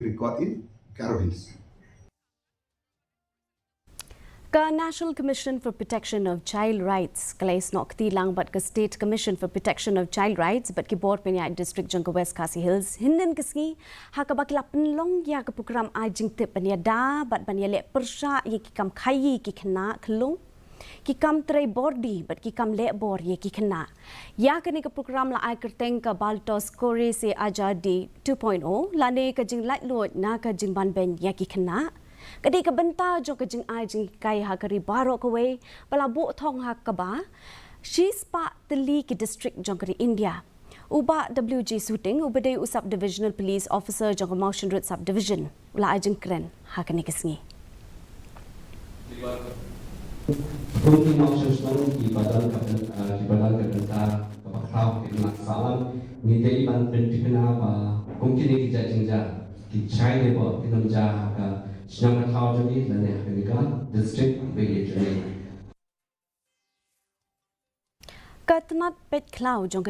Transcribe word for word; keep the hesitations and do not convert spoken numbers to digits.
Record in Garo Hills. Ka National Commission for Protection of Child Rights ka la ïasnoh kti lang bad ka State Commission for Protection of Child Rights bad ki bor pynïaid district jong ka West Khasi Hills hynnin ka sngi, ha kaba ki la pynlong ïa ka program ai jingtip ban ïada bad ban ïaleh pyrshah ïa ki kam khaïi ki khynnah khyllung, ki kam trei bordi bad ki kam leh bor ïa ki khynnah. Ïa kane ka program la ai kyrteng ka Baltos Kore Se Azadi two point oh lane ka jinglaitluid na ka jingbanbeiñ ïa ki khynnah. Ka dei ka bynta jong ka jingai jinghikai ha ka ri baroh kawei ba la buh thong ha kaba shispah tylli ki district jong ka ri India. U Bah W J Suting uba dei u Sub Divisional Police Officer jong ka Mawshynrut Sub Division u la ai jingkren ha kane ka sngi. Kum ki nongshong shnong kiba don ka byn-, ah, kiba don ka bynta kaba khraw ha ka imlang sahlang, ngi dei ban pynthikna ba kum kine ki jait jingjia ki shai ne ba kin ym jia ha ka shnong ka thaw jong ngi lane ha kane ka district ba ïeit jong ngi. Ka tnat peit khlaw jong ka